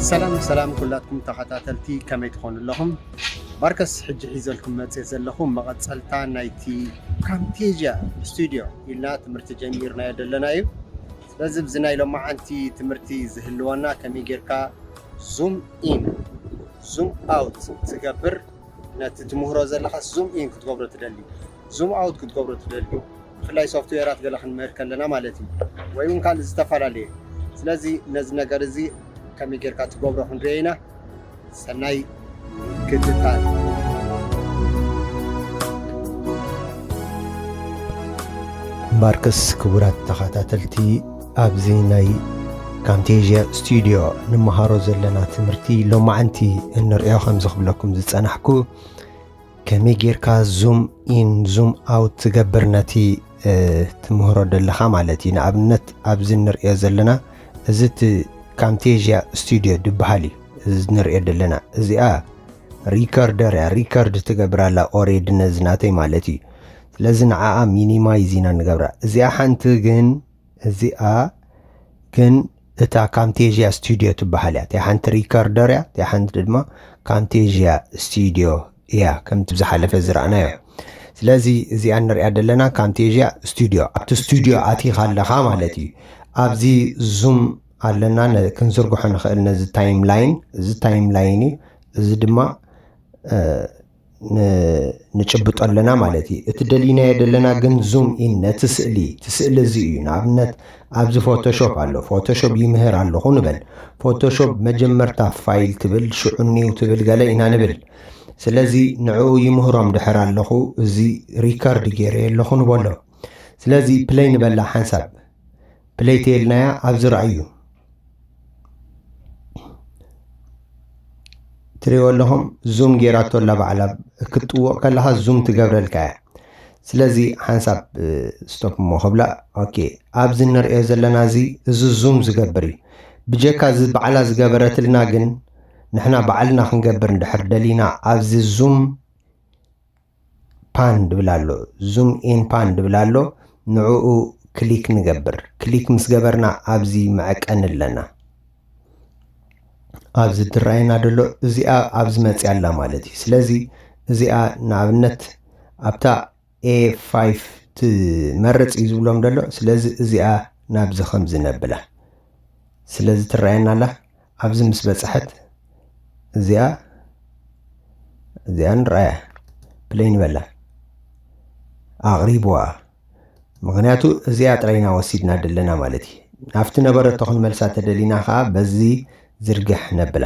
ሰላም ሰላም ኩላትኩም ተኸታተልቲ፣ ከመይ ትኾኑ ኣለኹም? ማርከስ ሕጂ ሒዘልኩም መፅእ ዘለኹ መቐፀልታ ናይቲ ካምቴዥያ ስቱዲዮ ኢልና ትምህርቲ ጀሚርናዮ ዘለና እዩ። ስለዚ ብዚ ናይ ሎማዓንቲ ትምህርቲ ዝህልወና ከመይ ጌርካ ዙም ኢን ዙም ኣውት ትገብር፣ ነቲ ትምህሮ ዘለኻ ዙም ኢን ክትገብሮ ትደሊ፣ ዙም ኣውት ክትገብሮ ትደሊ፣ ብፍላይ ሶፍትዌራት ገለ ክንምህር ከለና ማለት እዩ፣ ወይ እውን ካልእ ዝተፈላለየ። ስለዚ ነዚ ነገር እዚ ከመይ ጌርካ ትገብሮ ክንሪኦ ኢና። ሰናይ ምክትታል። ማርከስ፣ ክቡራት ተኸታተልቲ፣ ኣብዚ ናይ ካምቴዥያ ስቱዲዮ ንመሃሮ ዘለና ትምህርቲ ሎማዓንቲ እንርእዮ፣ ከምዚ ክብለኩም ዝጸናሕኩ፣ ከመይ ጌርካ ዙም ኢን ዙም ኣውት ትገብር ነቲ፣ እ፣ ትምህሮ ደለኻ ማለት እዩ። ንኣብነት ኣብዚ እንርእዮ ዘለና እዚ እቲ ካምቴዥያ ስቱዲዮ ድበሃል እዩ። እዚ ንርእዮ ደለና እዚኣ ሪከርደር እያ፣ ሪከርድ ትገብር ኣላ ኦሬዲ ነዚ ናተይ ማለት እዩ። ስለዚ ንዓኣ ሚኒማይዝ ኢና ንገብራ። እዚኣ ሓንቲ ግን፣ እዚኣ ግን እታ ካምቴዥያ ስቱዲዮ ትበሃል እያ። እቲኣ ሓንቲ ሪከርደር እያ፣ እቲኣ ሓንቲ ድማ ካምቴዥያ ስቱዲዮ እያ፣ ከምቲ ዝሓለፈ ዝረኣናዮ። ስለዚ እዚኣ ንሪኣ ዘለና ካምቴዥያ ስቱዲዮ፣ ኣብቲ ስቱዲዮ ኣቲኻ ኣለኻ ማለት እዩ። ኣብዚ ዙም ኣለና፣ ነ-፣ ክንዝርግሖ ንኽእል ነዚ ታይም ላይን። እዚ ታይም ላይን እዩ። እዚ ድማ፣ እ፣ ን-፣ ንጭብጦ ኣለና ማለት እዩ። እቲ ደሊናዮ ዘለና ግን ዙም ኢን ነቲ ስእሊ፣ እቲ ስእሊ እዚ እዩ። ንኣብነት ኣብዚ ፎቶሾፕ ኣሎ፣ ፎቶሾፕ ይምህር ኣለኹ ንበል። ፎቶሾፕ መጀመርታ ፋይል ትብል፣ ሽዑ ኒው ትብል ገለ ኢና ንብል። ስለዚ ንዕኡ ይምህሮም ድሕር ኣለኹ፣ እዚ ሪከርድ ገይረዮ ኣለኹ ንበሎ። ስለዚ ፕለይ ንበላ ሓንሳብ። ፕለይ ተይልናያ ኣብዚ ረኣዩ። ትሪእዎ ኣለኹም፣ ዙም ጌራቶ ኣላ ባዕላ። ክትጥውቕ ከለኻ ዙም ትገብረልካ እያ። ስለዚ ሓንሳብ፣ እ፣ ስቶፕ እሞ ክብላ። ኦኬ፣ ኣብዚ እንርእዮ ዘለና እዚ፣ እዚ ዙም ዝገብር እዩ። ብጀካ እዚ ባዕላ ዝገበረትልና ግን፣ ንሕና ባዕልና ክንገብር እንድሕር ደሊና፣ ኣብዚ ዙም ፓን ድብል ኣሎ፣ ዙም ኢን ፓን ድብል ኣሎ። ንዕኡ ክሊክ ንገብር። ክሊክ ምስ ገበርና ኣብዚ መዐቀኒ ኣለና። ኣብዚ ትረኣየና ደሎ እዚኣ ኣብዚ መፅያ ኣላ ማለት እዩ። ስለዚ እዚኣ ንኣብነት ኣብታ ኤ ፋይቭ ትመርፅ እዩ ዝብሎም ደሎ። ስለዚ እዚኣ ናብዚ ከምዚ ነብላ። ስለዚ ትረኣየና ኣላ። ኣብዚ ምስ በፅሐት እዚኣ፣ እዚኣ ንረኣያ፣ ፕለይ ንበላ። ኣቕሪብዋ። ምኽንያቱ እዚኣ ጥራይ ኢና ወሲድና ደለና ማለት እዩ። ናብቲ ነበረቶ ክንመልሳ ተደሊና ኸዓ በዚ ዝርግሕ ነብላ።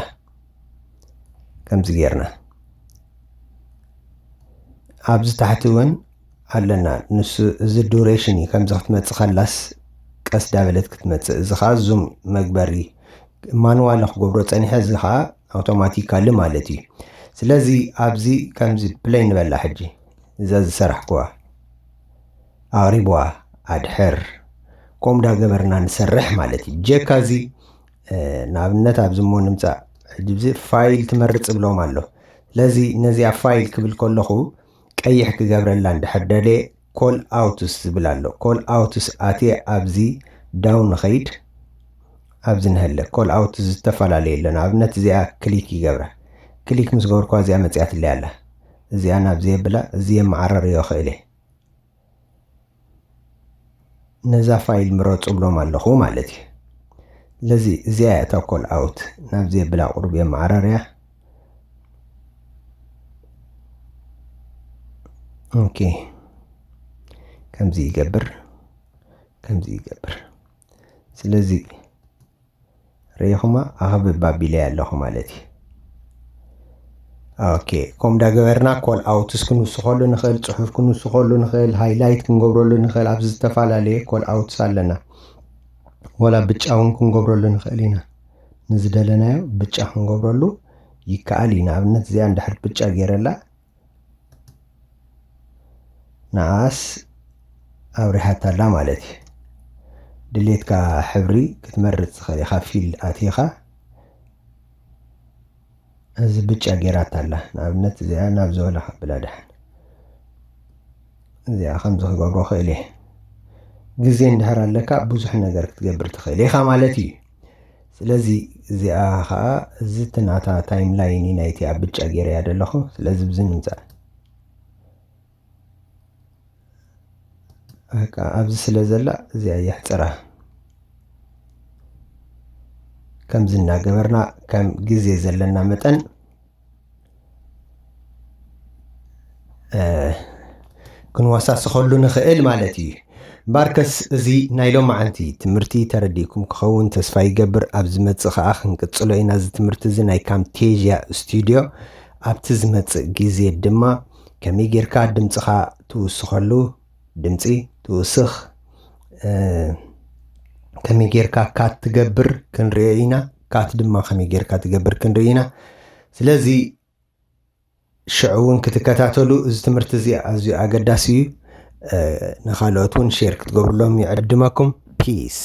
ከምዚ ጌርና ኣብዚ ታሕቲ እውን ኣለና። ንሱ እዚ ዱሬሽን እዩ። ከምዚ ክትመጽእ ከላስ ቀስ ዳበለት ክትመጽእ። እዚ ኸዓ ዙም መግበሪ ማንዋል ክገብሮ ጸኒሐ፣ እዚ ኸዓ ኣውቶማቲካሊ ማለት እዩ። ስለዚ ኣብዚ ከምዚ ፕለይ ንበላ ሕጂ። እዛ ዝሰራሕኩዋ ኣቕሪብዋ ኣድሕር። ከምኡ ዳገበርና ንሰርሕ ማለት እዩ። ጀካ እዚ፣ እ፣ ንኣብነት ኣብዚ እሞ ንምጻእ። ሕጂ እዚ ፋይል ትመርጽ እብሎም ኣሎ። ስለዚ ነዚኣ ፋይል ክብል ከለኹ ቀይሕ ክገብረላ እንድሕር ደልየ ኮል ኣውትስ ዝብል ኣሎ። ኮል ኣውትስ ኣትየ ኣብዚ ዳውን ኸይድ፣ ኣብዚ ንሀለ ኮል ኣውትስ ዝተፈላለየ ኣሎ። ንኣብነት እዚኣ ክሊክ ይገብራ። ክሊክ ምስ ገበርኳ እዚኣ መጺኣትለይ ኣላ። እዚኣ ናብዚ የብላ፣ እዚ የመዓራርዮ ኽእል እየ። ነዛ ፋይል ምረጹ እብሎም ኣለኹ ማለት እዩ። ስለዚ እዚኣ እያ እታ ኮል ኣውት፣ ናብዚ የብላ፣ ቁሩብ የመዓራርያ። ኦኬ፣ ከምዚ ይገብር፣ ከምዚ ይገብር። ስለዚ ርኢኹማ፣ ኣኽብብ ኣቢለያ ኣለኹ ማለት እዩ። ኦኬ፣ ከምኡ ዳገበርና ኮል ኣውትስ ክንውስኸሉ ንኽእል፣ ጽሑፍ ክንውስኸሉ ንኽእል፣ ሃይላይት ክንገብረሉ ንኽእል። ኣብዚ ዝተፈላለየ ኮል ኣውትስ ኣለና። ወላ ብጫ እውን ክንገብረሉ ንኽእል ኢና። ንዝደለናዮ ብጫ ክንገብረሉ ይከኣል እዩ። ንኣብነት እዚኣ እንድሕር ብጫ ገይረላ፣ ንኣስ ኣብሪሃታላ ማለት እዩ። ድሌትካ ሕብሪ ክትመርጽ ትኽእል ኢኻ። ፊል ኣቲኻ እዚ ብጫ ጌራታላ። ንኣብነት እዚኣ ናብ ዝበላ ከብላ ደሓን። እዚኣ ከምዚ ክገብሮ ክእል እየ። ግዜ እንድሕር ኣለካ ብዙሕ ነገር ክትገብር ትኽእል ኢኻ ማለት እዩ። ስለዚ እዚኣ ከዓ እዚ እቲ ናታ ታይም ላይን እዩ ናይቲ ኣብ ብጫ ገይረያ ዘለኹ። ስለዚ ብዚ ንምፃእ በቃ ኣብዚ ስለ ዘላ እዚኣ የሕፅራ። ከምዚ እናገበርና ከም ግዜ ዘለና መጠን ክንወሳስኸሉ ንኽእል ማለት እዩ። ባርከስ እዚ ናይ ሎማዓንቲ ትምህርቲ ተረዲእኩም ክኸውን ተስፋ ይገብር። ኣብ ዝመጽእ ኸዓ ክንቅጽሎ ኢና። እዚ ትምህርቲ እዚ ናይ ካምቴዥያ ስቱድዮ ኣብቲ ዝመጽእ ግዜ ድማ ከመይ ጌርካ ድምጽኻ ትውስኸሉ፣ ድምጺ ትውስኽ፣ ከመይ ጌርካ ካት ትገብር ክንሪኦ ኢና። ካት ድማ ከመይ ጌርካ ትገብር ክንርኢ ኢና። ስለዚ ሽዑ እውን ክትከታተሉ፣ እዚ ትምህርቲ እዚ ኣዝዩ ኣገዳሲ እዩ። ንኻልኦት እውን ሼር ክትገብርሎም ይዕድመኩም። ፒስ።